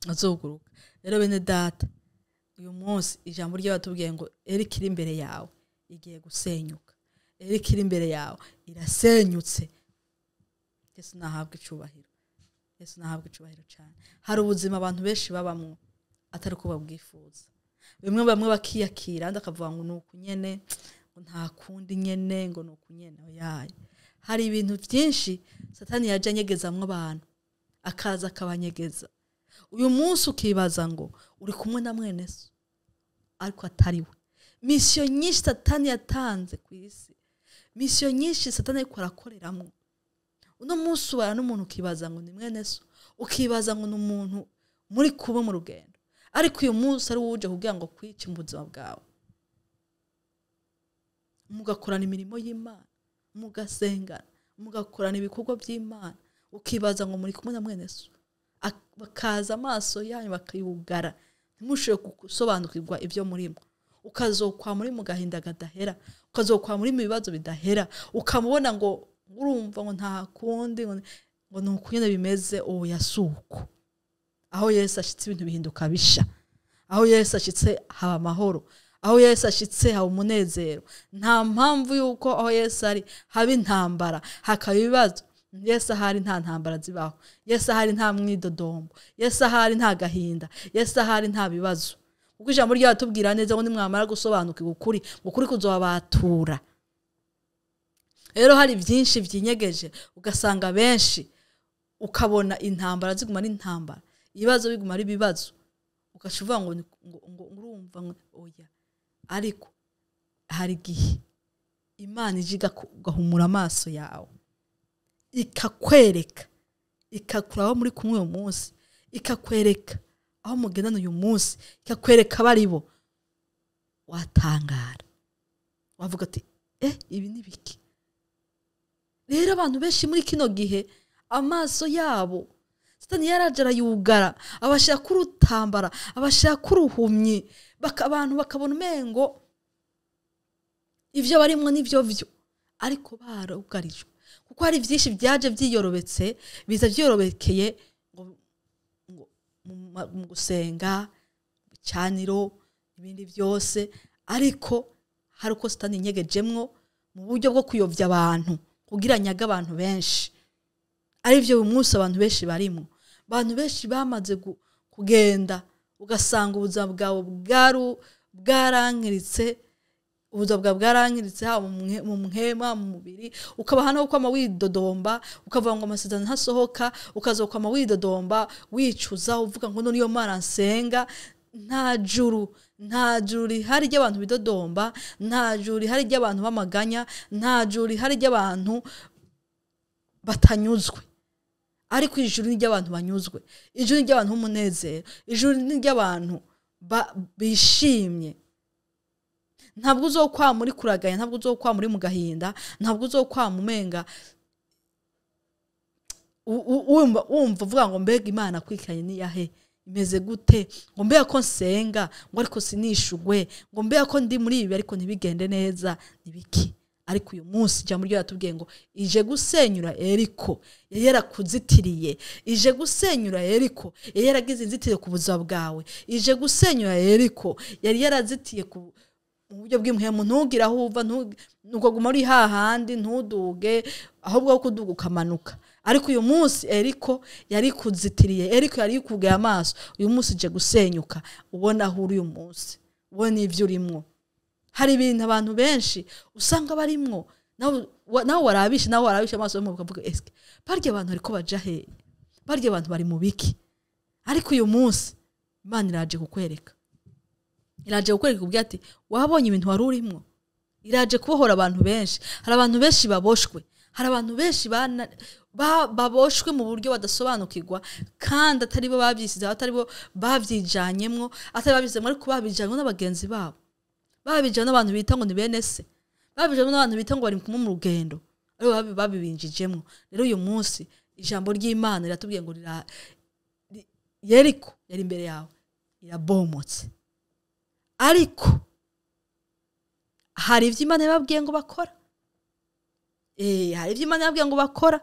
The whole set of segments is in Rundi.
Azoguruka. Rero bene data, uyu munsi ijambo ry'abatubwiye ngo Eriko iri imbere yawe igiye gusenyuka, Eriko iri imbere yawe irasenyutse. Yesu nahabwe icubahiro, Yesu nahabwe icubahiro cyane. Hari ubuzima abantu benshi babamwo atari uko babwifuza, bimwe bamwe bakiyakira, andi akavuga ngo ni uku nyene, ngo nta kundi nyene, ngo ni uku nyene. Oyaye, hari ibintu byinshi Satani yaje anyegezamwo abantu, akaza akabanyegeza. Uyu munsi ukibaza ngo uri kumwe na mwene so, ariko atari we. Misiyo nyinshi Satani yatanze ku isi, misiyo nyinshi Satani ariko arakoreramwo. Uno munsi ubana n'umuntu ukibaza ngo ni mwene so, ukibaza ngo ni umuntu muri kuba mu rugendo, ariko uyu munsi ari wowe uje kugira ngo kwice mu buzima bwawe. Mugakorana imirimo y'Imana, mugasengana, mugakorana ibikorwa by'Imana, ukibaza ngo muri kumwe na mwene so, bakaza amaso yanyu bakayugara, ntimushobore gusobanukirwa ibyo murimo. Ukazokwa muri mu gahinda kadahera, ukazokwa muri mu bibazo bidahera, ukamubona ngo urumva ngo nta kundi, ngo ni uku nyene bimeze. Oya, si uko. Aho Yesu ashitse ibintu bihinduka bisha, aho Yesu ashitse haba amahoro, aho Yesu ashitse haba umunezero. Nta mpamvu yuko aho Yesu ari haba intambara, hakaba ibibazo. Yesu ahari nta ntambara zibaho, Yesu ahari nta mwidodombo, Yesu ahari nta gahinda, Yesu ahari nta bibazo. Kuko ijambo ryatubwira neza ngo nimwamara gusobanukirwa ukuri, ukuri kuzobabatura. Rero hari byinshi byinyegeje, ugasanga benshi ukabona intambara ziguma ari intambara, ibibazo biguma ari ibibazo, ugaca uvuga ngo ngo urumva ngo oya. Ariko hari igihe Imana ije igahumura amaso yawe, ikakwereka, ikakura aho muri kumwe uyu munsi, ikakwereka aho mugendana uyu munsi, ikakwereka abari bo. Watangara, wavuga ati ibi ni biki? Rero abantu benshi muri kino gihe amaso yabo Satani yaraje arayugara, abashira kurutambara, abashira kuruhumyi, abantu bakabona umengo ivyo barimwo nivyo vyo, ariko barugarijwe. Kuko hari vyinshi byaje vyiyorobetse, biza vyiyorobekeye ngo mu gusenga, icaniro, ibindi byose, ariko hari uko Satani inyegejemwo mu buryo bwo kuyovya abantu, kugira nyaga abantu benshi. Ari byo uyu munsi abantu benshi barimo. Abantu benshi bamaze kugenda, ugasanga ubuzima bwawe bwarangiritse, ubuzima bwawe bwarangiritse haba mu muhema, mu mubiri, ukaba hano kwama widodomba, ukavuga ngo amasezerano ntasohoka, ukazokwama widodomba, wicuza, uvuga ngo none iyo Mana nsenga. Nta juru, nta juru rihari ry'abantu bidodomba, nta juru rihari ry'abantu bamaganya, nta juru rihari ry'abantu batanyuzwe. Ariko ijuru ni ry'abantu banyuzwe, ijuru ni ry'abantu b'umunezero, ijuru ni ry'abantu bishimye. Ntabwo uzokwama uri kuraganya, ntabwo uzokwama uri mu gahinda, ntabwo uzokwama umenga wumva uvuga ngo mbega Imana kwikanye ni yahe, imeze gute, ngo mbega ko nsenga ngo ariko sinishugwe, ngo mbega ko ndi muri ibi ariko ntibigende neza, nibiki? Ariko uyu munsi ijambo ryo yatubwiye ngo ije gusenyura Eriko yari yarakuzitiriye, ije gusenyura Eriko yari yaragize inzitiro ku buzima bwawe, ije gusenyura Eriko yari yarazitiye ku mu buryo bw'impwemu. Ntugira aho uva, ntukaguma uri hahandi, ntuduge, ahubwo aho kuduga ukamanuka. Ariko uyu munsi Eriko yari kuzitiriye, Eriko yari kugaye amaso, uyu munsi ije gusenyuka, ubona aho uri uyu munsi, ubona ivyo urimwo. Hari ibintu abantu benshi usanga barimwo, nawe warabishe, nawe warabishe amaso y'umuntu ukavuga eske barya abantu ariko baja he, barya abantu bari mu biki? Ariko uyu munsi Imana iraje kukwereka, iraje kukwereka ubwo ati wabonye ibintu wari urimwo. Iraje kubohora abantu benshi. Hari abantu benshi baboshwe, hari abantu benshi baboshwe mu buryo badasobanukirwa, kandi atari bo babyisize, atari bo babyijanyemwo, atari babyizemwo, ariko babijanywe n'abagenzi babo, babijanywe n'abantu bita ngo ni bene se, babijanywe n'abantu bita ngo bari kumwe mu rugendo, aribo babibinjijemwo. Rero uyu munsi ijambo ry'Imana riratubwiye ngo Yeriko yari imbere yawe irabomotse, ariko hari ivyo Imana yababwiye ngo bakora. Hari ivyo Imana yababwiye ngo bakora.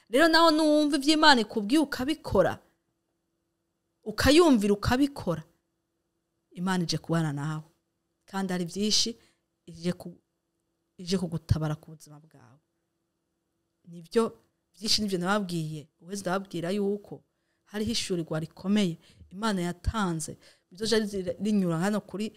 Rero nawe nuwumva ivyo Imana ikubwiye ukabikora, Ukayumvira, ukabikora, Imana ije kubana nawe, kandi hari byinshi ije kugutabara ku buzima bwawe. Nibyo byinshi, nibyo nababwiye uwezi. Ndababwira yuko hariho ishurirwa rikomeye Imana yatanze, bizoja rinyura hano kuri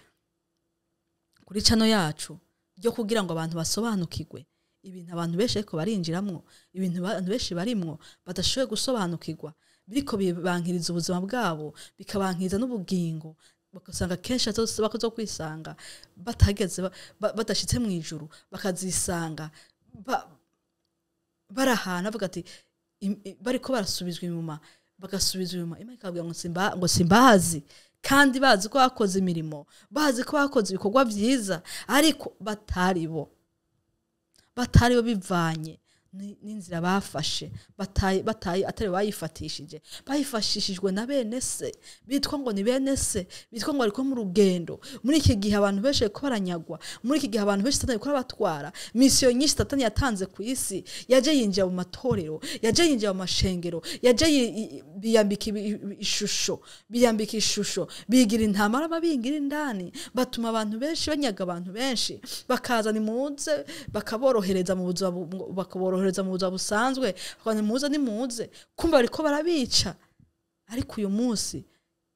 channel yacu, ryo kugira ngo abantu basobanukirwe ibintu abantu benshi ariko barinjiramwo, ibintu abantu benshi barimwo badashoboye gusobanukirwa, biriko bibankiriza ubuzima bwabo, bikabankiriza n'ubugingo, bagasanga kenshi bakoze kwisanga batageze badashitse mu ijuru, bakazisanga bari ahantu bavuga ati bariko barasubizwa inyuma, bagasubizwa inyuma. Imana ikababwira ngo simbazi, kandi bazi ko bakoze imirimo, bazi ko bakoze ibikorwa byiza, ariko batari bo, bivanye n'inzira bafashe, bataye atari bayifatishije, bayifashishijwe na bene se bitwa ngo ni bene se, bitwa ngo bariko mu rugendo. Muri iki gihe abantu benshi bariko baranyagwa. Muri iki gihe abantu benshi Satani bariko arabatwara. Misiyo nyinshi Satani yatanze ku isi, yaje yinjira mu matorero, yaje yinjira mu mashengero, yaje biyambika ishusho, biyambika ishusho, bigira intama arababingira indani, batuma abantu benshi banyaga, abantu benshi bakaza nimuze, bakaborohereza mu buzima bakaborohereza mu buzima busanzwe, bakaza nimuze, nimuze, kumva bariko barabica. Ariko uyu munsi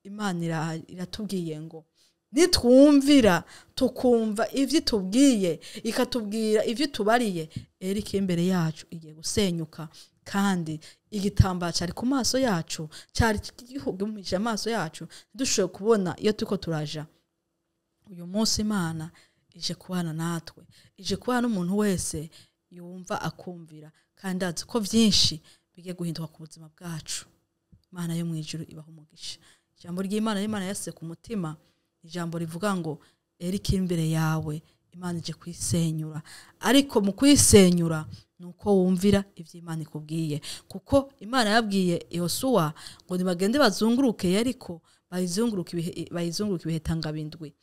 Imana iratubwiye ngo nitwumvira, tukumva ivyo itubwiye, ikatubwira ivyo itubariye, eriko imbere yacu igiye gusenyuka, kandi igitambara cari ku maso yacu, cari gihumije amaso yacu, ntidushoboye kubona iyo turiko turaja. Uyu munsi Imana ije kubana natwe, ije kubana n'umuntu wese yumva akumvira, kandi azi ko vyinshi bigiye guhinduka ku buzima bwacu. Imana yo mw'ijuru ibaha umugisha. Ijambo ry'Imana, Imana yasize ku mutima, ijambo rivuga ngo eriko imbere yawe Imana ije kwisenyura, ariko mu kwisenyura nuko wumvira ivyo Imana ikubwiye, kuko Imana yabwiye Yosuwa ngo nibagende bazunguruke Yeriko, bayizunguruke ibihe tangabindwi.